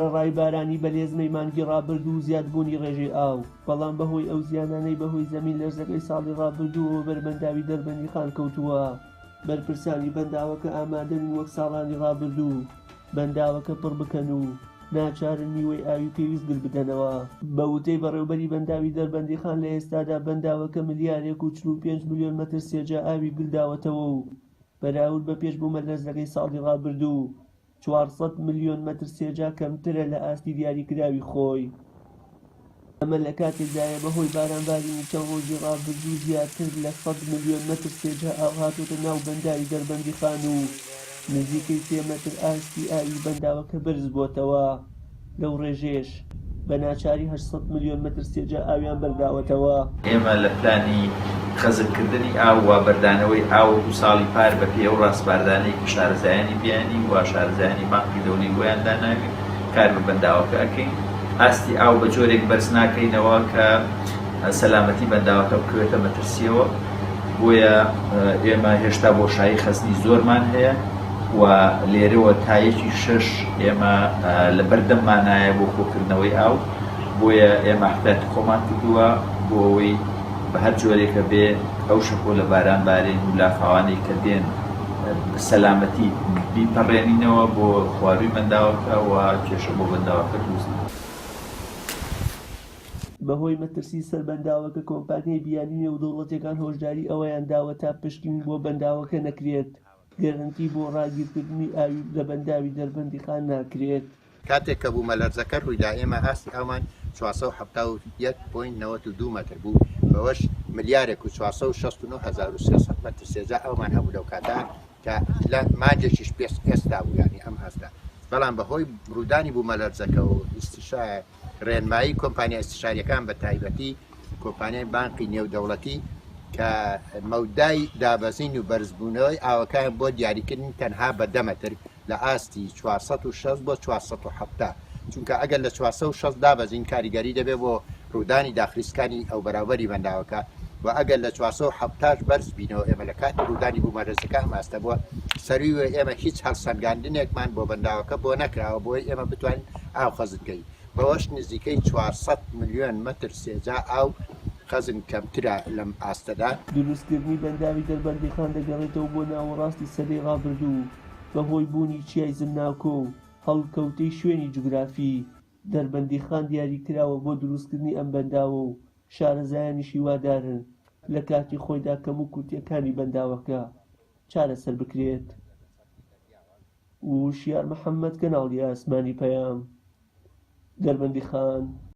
سەرەڕای بارانی بەلێزمەی مانگی ڕابردوو و زیادبوونی ڕێژەی ئاو، بەڵام بەهۆی ئەو زیانانەی بەهۆی زەمین لەرزەکەی ساڵی ڕابردووەوە بەر بەنداوی دەربەندیخان کەوتووە، بەرپرسانی بەنداوەکە ئامادە نین وەک ساڵانی ڕابردوو بەنداوەکە پڕ بکەن و ناچارن نیوەی ئاوی پێویست گل بدەنەوە. بە وتەی بەڕێوبەری بەنداوی دەربەندیخان لە ئێستادا بەنداوەکە ملیارێک و 45 ملیۆن مەتر سێجا ئاوی گل داوەتەوە و بەراورد بە پێش بوومەلەرزەکەی ساڵی ڕابردوو 400 ملیۆن مەتر سێجا کەمترە لە ئاستی دیاریکراوی خۆی. ئەمە لە کاتێکدایە بەهۆی بارانبارینی چەند ڕۆژی ڕابردوو زیاتر لە 100 ملیۆن مەتر سێجا ئاو هاتۆتە ناو بەنداوی دەربەندیخان و نزیکەی سێ مەتر ئاستی ئاوی بەنداوەکە بەرزبۆتەوە، لەو ڕێژەیەش بە ناچاری 800 ملیۆن مەتر سێجا ئاویان بەرداوەتەوە. ئێمە لە پلانی خەزنکردنی ئاو و بەردانەوەی ئاو وەکو ساڵی پار بە پێی ئەو ڕاسپاردانەی کە شارەزایانی بیانی و شارەزایانی بانقی دەولی بۆیان داناوین کار بە بەنداوەکە ئەکەین. ئاستی ئاو بە جۆرێک بەرز ناکەینەوە کە سەلامەتی بەنداوەکە بکەوێتە مەترسییەوە، بۆیە ئێمە هێشتا بۆشایی خەزنی زۆرمان هەیە و لێرەوە تا یەکی شەش ئێمە لە بەردەممانایە بۆ کۆکردنەوەی ئاو، بۆیە ئێمە احتیاتی خۆمان کردووە بۆ ئەوەی بە هەر جۆرێکە بێ ئەو شەپۆلە باران بارین و لافاوانەی کە دێن بە سەلامەتی بیپەڕێنینەوە بۆ خوارووی بەنداوەکە و کێشە بۆ بەنداوەکە دروست نەبێت. بەهۆی مەترسی سەر بەنداوەکە کۆمپانیای بیانی و نێودەوڵەتیەکان هۆشداری ئەوەیان داوە تا پشکنین بۆ بەنداوەکە نەکرێت گەرەنتی بۆ ڕاگیرکردنی ئاوی لە بەنداوی دەربەندیخان ناکرێت. کاتێک کە بوومەلەرزەکە ڕوویدا ئێمە ئاستی ئاومان 471 point 92 مەتر بوو، بەوەش ملیارێک و 469 هەزار و 300 مەتر سێجا ئاومان هەبوو لەو کاتە کە لە مانگێکیش پێش ئێستا بوو یانی ئەم ئاستە، بەڵام بەهۆی ڕوودانی بوومەلەرزەکە و ئیستیشا ڕێنمایی کۆمپانیا ئیستیشارییەکان بە تایبەتی کۆمپانیای بانقی نێودەوڵەتی کە مەودای دابەزین و بەرزبوونەوەی ئاوەکان بۆ دیاریکردن تەنها بە دە مەتر لە ئاستی 460 بۆ 470 چونکە ئەگەر لە 460 دابەزین کاریگەری دەبێت بۆ ڕوودانی داخلیسکانی ئەو بەراوبەری بەنداوەکە و ئەگەر لە 470 بەرز بینەوە ئێمە لە کاتی ڕوودانی بوومەلەرزەکە ئەم ئاستە بووە سەروی و ئێمە هیچ هەڵسەنگاندنێکمان بۆ بەنداوەکە بۆ نەکراوە بۆی ئێمە بتوانین ئاو خەزن کەین بەوەش نزیکەی 400 ملیۆن مەتر سێجا ئاو خەزن کەمترە لەم ئاستەدا. دروستکردنی بەنداوی دەربەندیخان دەگەڕێتەوە بۆ ناوەڕاستی سەدەی ڕابردوو، بەهۆی بوونی چیای زمناکۆ و هەڵکەوتەی شوێنی جوگرافی، دەربەندیخان دیاریکراوە بۆ دروستکردنی ئەم بەنداوە و شارەزایانیش هیوادارن لە کاتی خۆیدا کەموکورتییەکانی بەنداوەکە چارەسەر بکرێت. وشیار محەمەد، کەناڵی ئاسمانی پەیام، دەربەندیخان.